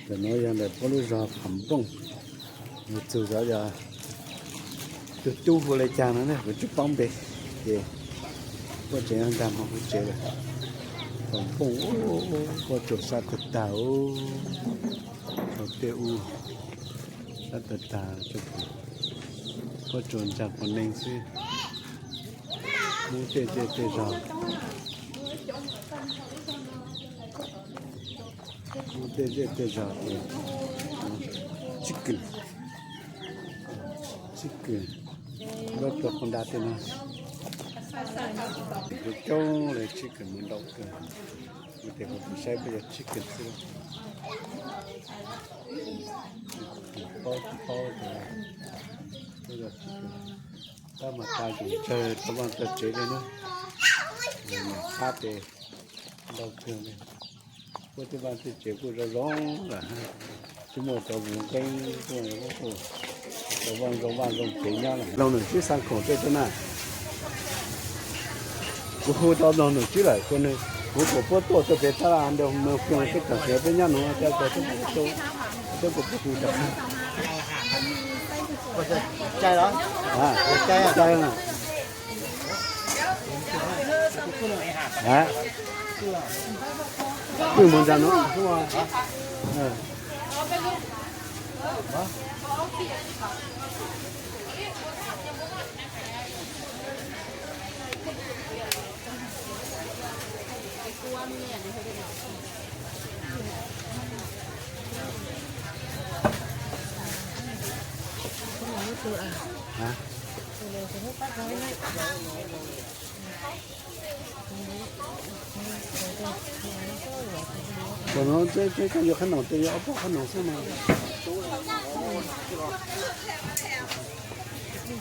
Ntawm no yog ntawm puab lub zos Pham Npooj, nws txug cov yog tug tub hu le caag no ne, kuv tsi paub npe, ces puab tseem yog nkaag moog huv tsev lawm. Pham Npooj, puab tsuas sab tag tag, hauv tej ub sab tag tag, puab tsuas ntsaag quas neeg xwb. Muaj tej zej tej zog, muaj tej zej tej zog ces tsib kws, tsib kws, nyob rua quas nrag tej no, coob coob le, tsib kws mas ntau kawg. Tes kuv saib puab yog tsib kws xwb, paub tsi paub, puab yog tsib kws. Tab mas tas tsum tsawg rua vaaj rua tsev le na, qab tes ntau kawg le. Puab tej vaaj tej tsev kuj zoo zoo lawm, tsi muaj cov vuv nqeeb, cov vaaj zoo vaaj zoo tsev nyob lawm. Mloog num tsib xaa khoom tej tuab na. Kuv hu tau mloog num tsib lawm, kuv kom puab tuaj tuaj pem tab laj ntawd mloog ploog tej tsoom tsev peb nyob nuav, cov tsoom tub, cov tub, cai, cai. Pw moog ntawm nuav. Ua no, koj yuav qhab noom tes yuav ob peb qhab noom xwb mas.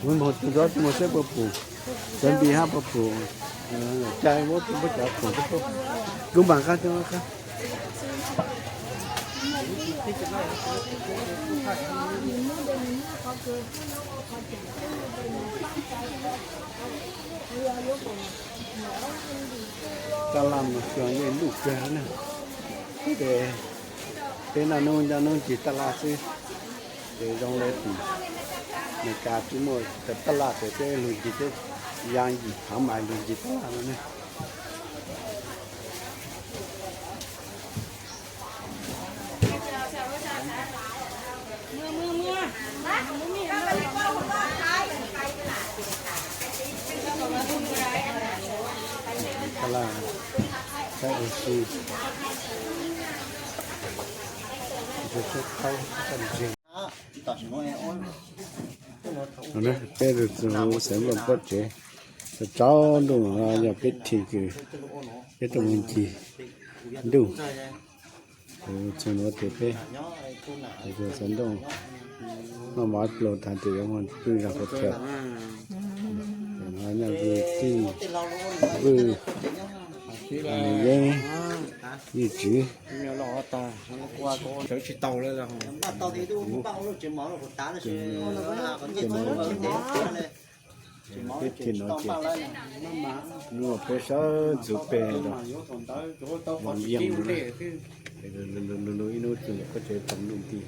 Kuv moog tus nrov tsi moog saib puas pum, cov npis hab puas pum, cai muab cov khoom, kuv npaam qab cov qab. Taj laj mas xyoo yeej luj kawg na. Tes peb naj nub nyob nub ncig taj laj xwb, tes zoo le tim Amelikas tsi muaj taj laj tes peb lug ncig teb, yaa ncig thaav mas lug ncig taj laj no ne. Taj laj, saib ua si, ntsia saib qhaub sab ntseeg. Peb tug txug xeev Nplooj Pob tsev, tsaus ntuj yog peb thim kws peb tuaj mus ncig ntuj. Kuv txug nuav tes peb tug xeev Nplooj noj mov plaus tas tes yuav mus pw zog qhov chaw. Nyob vwj tij, vwj, yeeb, vwj tswv, peb thim no ces nub peb sawv ntxuv peg rau Vaj Yeeb, lug lug ib nub txug pob tsev tau ntuj nti.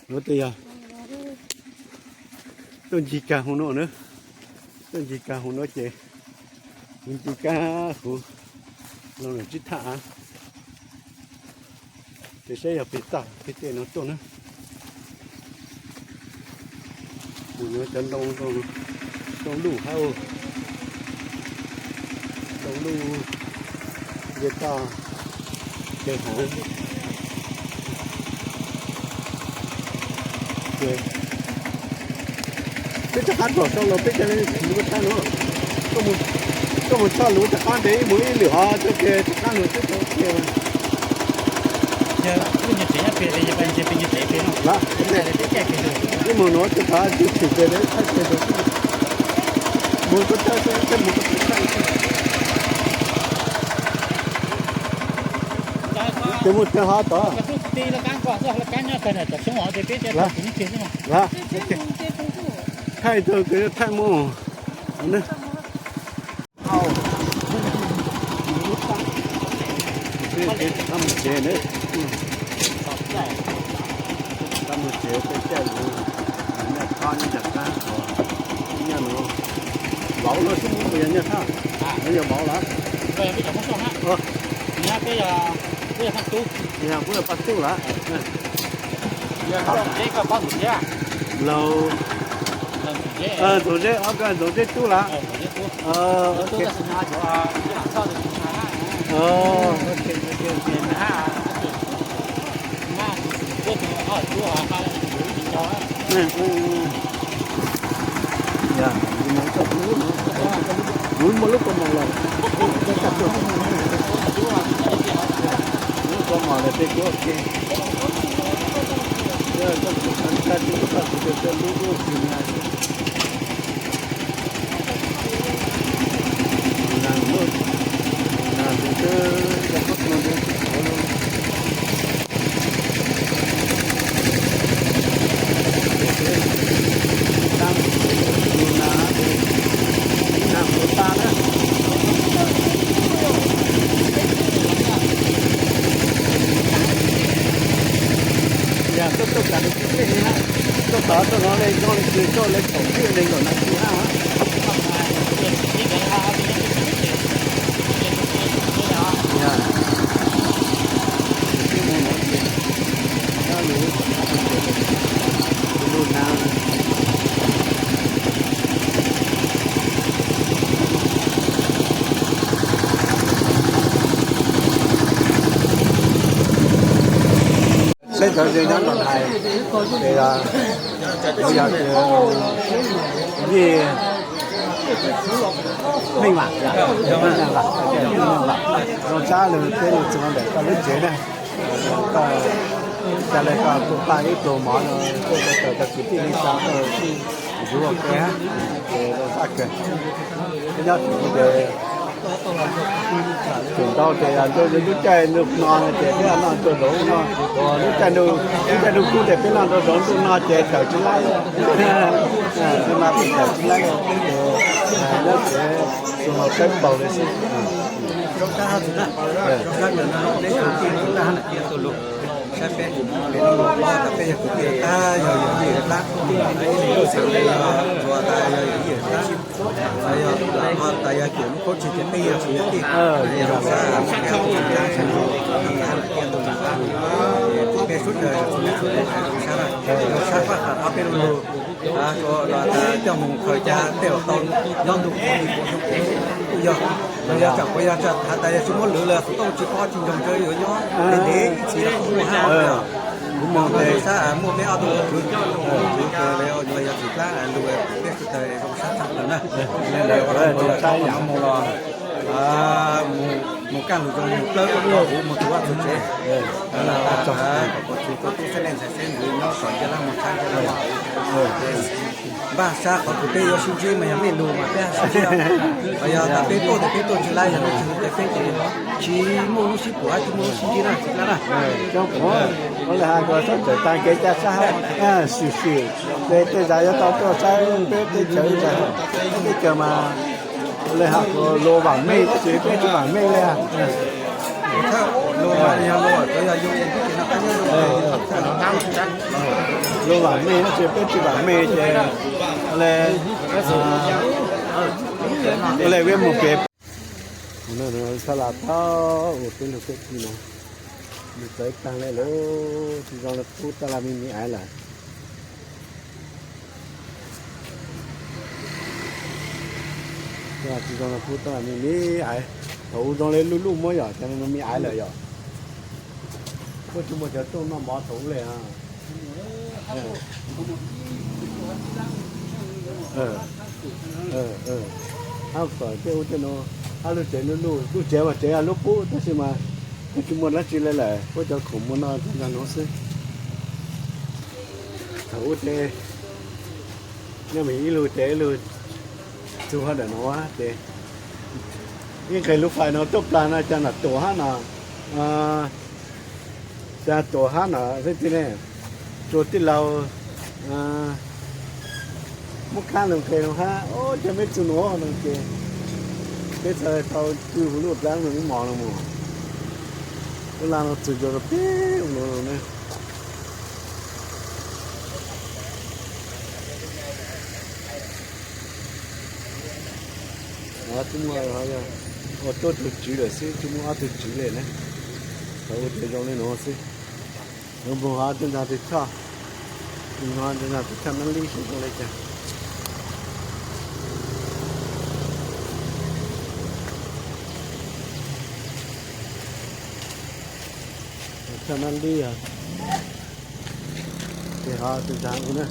Nuav tes yog tuaj ncig kag hauv nuav na, tuaj ncig kag hauv nuav ces kuv ncig kag huv, Los lawm tsis tham, ces saib yog pem toj pem tej no tuaj na. Mus yuav cov ntoo, ntoo luj hab, ntoo luj, nce toj, nce hauv. Peb rov qab tom sau los peb ca le lub rab no. Koj mus txog lub rov qab ntev ib mus ib lwm os, txoj kev rov qab los peb tau ua ke. Ib mus nuav txog tod tsis tshwm pem, thaij pem rau. Mus koj thaij, mus koj thaij. Ces mus tag hov tod. Thaij tau kws thaij mus. Mus tsev, mus tsev peb caij lus, nyob tod nyob nram qab, nyob nuav, vauv lawm xwb, yog nyob tod, nyob yog vauv lawm. Yog kuv yog paj tub lawm. Laug Ntxoov Zeb, koj Ntxoov Zeb tub lawm. Kuv muaj lub kaus mom lawm, lub kaus mom lawm peb kuv ua ke. Koj kuv txhab txhab tub koj kuv coj lub lub tsis na. Yog tuaj tuaj kam li tib teg li hab, tuaj tod tuaj no le zoo li kws tuaj le kaum tsib nees nkaum nas this hab. Yog, tib mus no ces, lub na. Peb cov ze nyob Los Hais, ces kuv yog Yij Meej Vam, Meej Meej Vam, zoo sab lug peb lug txug ntawm koj lub tsev na. Koj ca le koj kuj paj ib pluag mov no, koj tau cov kwv tij neej tsa koj yuav ua ke, ces zoo sab kawg. Peb nyob tim no ces tseem ntau ces yog ntuj lub caij ntuj no ces peb noj ntuj zoov no, lub caij ntuj, lub caij ntuj kub ces peb noj ntuj zoov, ntuj no ces tawm tsis laib, ntuj no ces tawm tsis laib, peb ces nyob tsev txug hauv saib paug li xwb. Saib peb, peb no los tas peb yog kwv tij tag yog yawm yij dlaab, ib leeg lub xeem le yog tsuas tas yog yawm yij dlaab, yog lam ho tas yog tias lub paub tseg tias peb yog tug yawm tij, peb zoo sab, peb sub daws txhua leej txhua tus zoo sab, zoo sab faj faj ob peb lu lug, los tas coj mus khaws ca tej uas tau nyob ntuj qub li kuv xyoo kuv yog, yog tsam kuv yog tsam has tas yog tsis muab lwv los xov tooj tsis pom tsis ntsoog tsawv yuav nyob ntev ntev ib txhis los kuj muaj hab. Kuv moog tes sab muaj peb ob tug kwv, kwv kws le yuav yog txiv dlaab lug peb sub daws zoo sab tshaj plaws na. Mus los mus kaj lug zoo mus plawb kuv mus tug vaj txug tsev, kom kuv txug kuv tub xeeb leej ntxhais xeeb ntxwv nyob kom nce lab mus tshab nce lab mus. Npaj sab qhov kws peb yuav sib ntsib mas yog mej lug mas peb sib ntsib, yog tas peb tuaj tes peb tuaj tsis laib, yog mej tsis lug tes peb ces tsis muaj lub sib pum hab tsis muaj lub sib ntsib na txiv dlaab na. Coob kuv, kuv le has kuv txhob txawm taag kev ca sab hab, sim sim, tej zag yuav tau tuaj saib peb teb chaws zag, teb chaws mas le has kuv lug vaam mej tab sis peb tsis vaam mej le. Lug vaam mej tab sis peb tsis vaam mej ces le, le peb mus pem. Mus no txhaj las tau ua peb lug peb tsi no, nws txawv taag le lawm, tsi zoo le qub taj las me me aiv lawm. Tsi zoo le qub taj las me me aiv, thaum ub zoo le luj luj muab yom, cov no me aiv lawm yom. Kuj tsi muaj cov rooj noj mov thaum ub le. Hab kom tej ub tej no, hab lug tsev lug luj, lub tsev mas tsev lub qub tab sis mas kuj tsi muaj dlaab tsi le lawm, puab cov khoom muaj noj nkaag nuav xwb. Thaum ub ces nyob ib lub tsev ib lub txug hab ntawm no ces ib nqeg lub fais no tuaj plag no cas nom tuam hab no, cas tuam hab no xwb tiag ne. Tsuas tij laug muab khaab lug nqeg lug hab, o, cov meb txug nuav no ces peb txhad tau cw huv lub plab no meb mos no mus. Lub laj no txug rua peb ua nuav ne. Tsi muaj, ua tuab tug tswv lawm xwb, tsi muaj ob tug tswv le na. Thaum ub ces zoo le nuav xwb. Nuav moog hov tug ntag tug choj, moog hov tug ntag tug choj nab lib seb zoo le caag. Tug choj nab lib os, ces hov tug ntag ub na.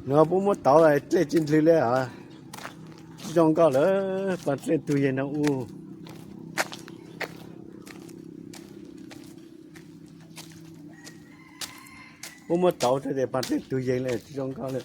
Nuav puab muab tauv dlej tsi ndlwg le os. Tsi zoo nkauj lawm, paag dlej tug yeeg no ub. Puab muab tauv tas tes paag dlej tug yeeg le tsi zoo nkauj le.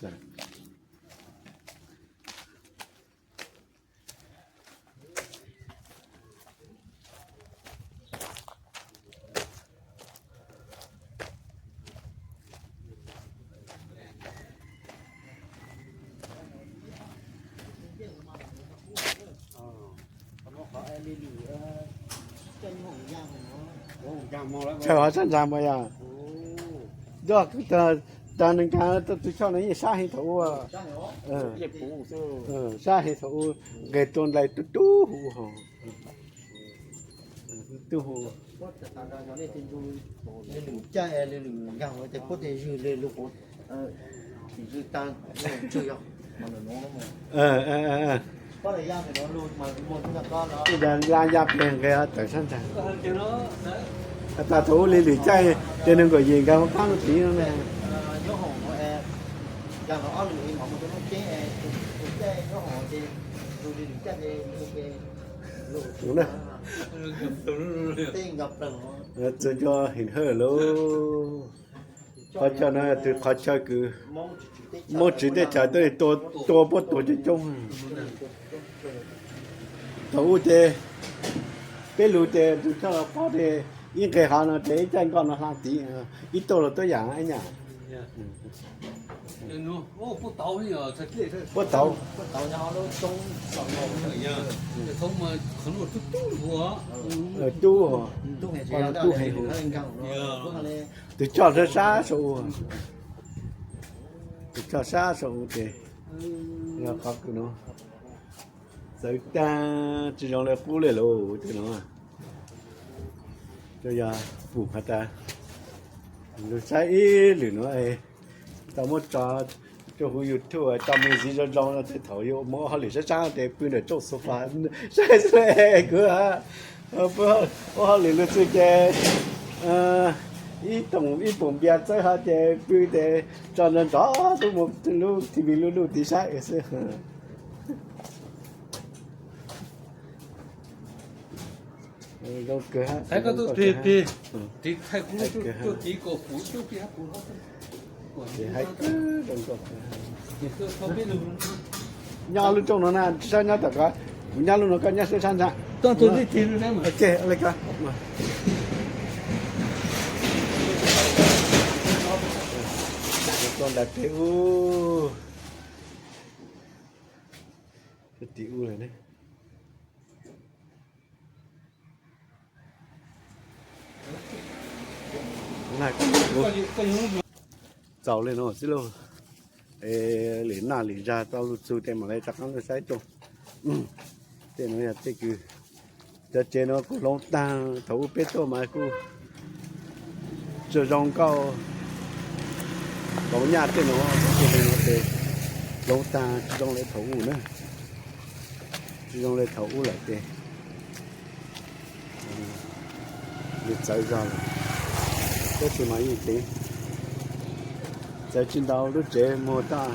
Tsaws hov sab ntsaa mas yog, yog tag nws nkaag tug choj no yeej sab heev thaum ub, sab heev thaum ub, nqeg tua nqaij tub tub huv, tub huv. Ya ya pliag nqeg tawm sab ntsaa. Has tas thaum ub li lwm caij ces neeg nkaum yim nkag hauv qaab lub tid no ne. Txug nco heev hawj lauj. Qhov chaw no yog tug qhov chaw kws Moob Tswv teb chaws tuaj tua puab tuag coob coob. Thaum ub ces peb lug ces tug choj los pob ces ib nqeg hov no ces ib caij nkoj no hla tid, ib tuj los tuab yaam ib nyam. Puab tauv, tub, tub heev huv. Tug choj sab sab saum, tug choj sab sab saum tes, yog qhov kws no txawv taag tsi zoo le qub le lauj tej no. Yog pum has tas lug saib ib lwm no tau muab tso rua huv YouTube tau me ntxiv zoo zoo no tej thaum yuav muaj ua hauj lwm sab sab tes pw ntawm rooj sofa saib xwb kuv. Ua hauj lwm lug txug ces ib toom ib poom npias txawb hov ces pw tes tso nrov nrov tub mus lub TV luj luj tiv saib xwb. Zoo kawg, nyob lub rooj no na, sab nyob tom ko, kuv nyob lub no koj nyob sab ntsaa. Ntaus peb ub, tim ub lawm ne. Txaus li no xwb lauj. Lwm naj lwm zag tau lug txug tes mam le rov qaab lug saib tuaj. Tej nuav yog tej kws, cov tsev nuav kuj hloov taag, thaum ub peb tuaj mas kuj tsi zoo nkauj. Hloov nyaj tej nuav, tej nuav tes hloov taag tsi zoo le thaum ub na. Tsi zoo le thaum ub lawm tes txawv zog lawm. Tab sis mas yeej ceev, txawv tsi ntau, lub tsev muag tag,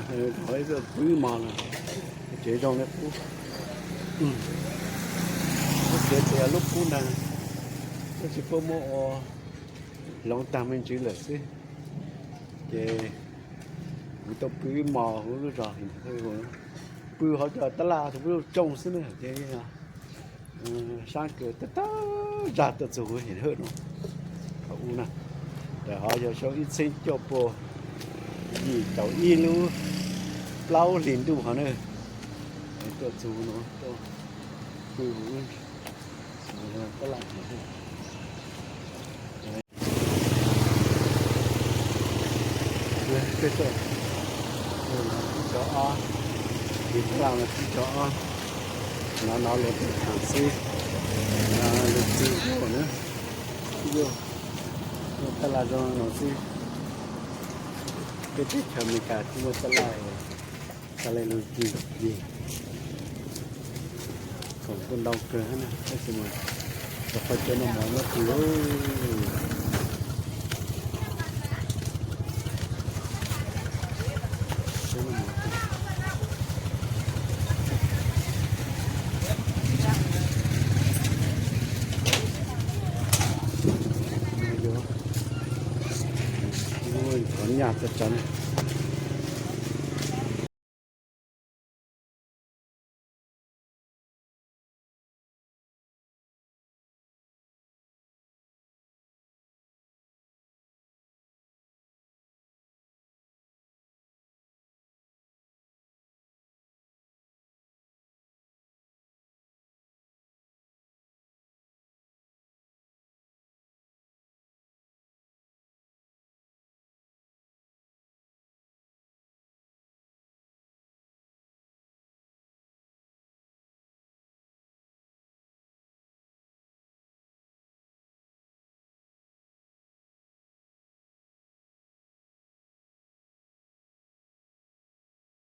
pw ib mos lawm, tsev zoo le qub. Lub tsev tes yog lub qub ntaag, tab sis puab muab ua hloov taag me ntsis lawm xwb. Ces kuv tuaj pw ib mos huv lub zos Him Hawj, pw hauv cov tab laj huv lub cooj xwb na, ces saab kws tag tag zag tuaj txug huv Him Hawj no thaum ub na. Tes hov yog xyoo ib txheeb cuaj pua yim caum ib lub plaub hlis ntuj hov na, tuaj txug no, tuaj pw huv tab laj Him Hawj. Peb tuaj, tsib caug ob, ib tab laj no tsib caug ob, no no luag tuaj thaam xwb, no luag txug na, tab laj zoo no xwb. Peb teb chaws Amelikas tsi muaj tab laj, tas le luag txug yig, khoom kuj ntau kawg hab na, tab sis mas cov qhov chaw noj mov nyob twg. Qhov nyaj txawv tsav na.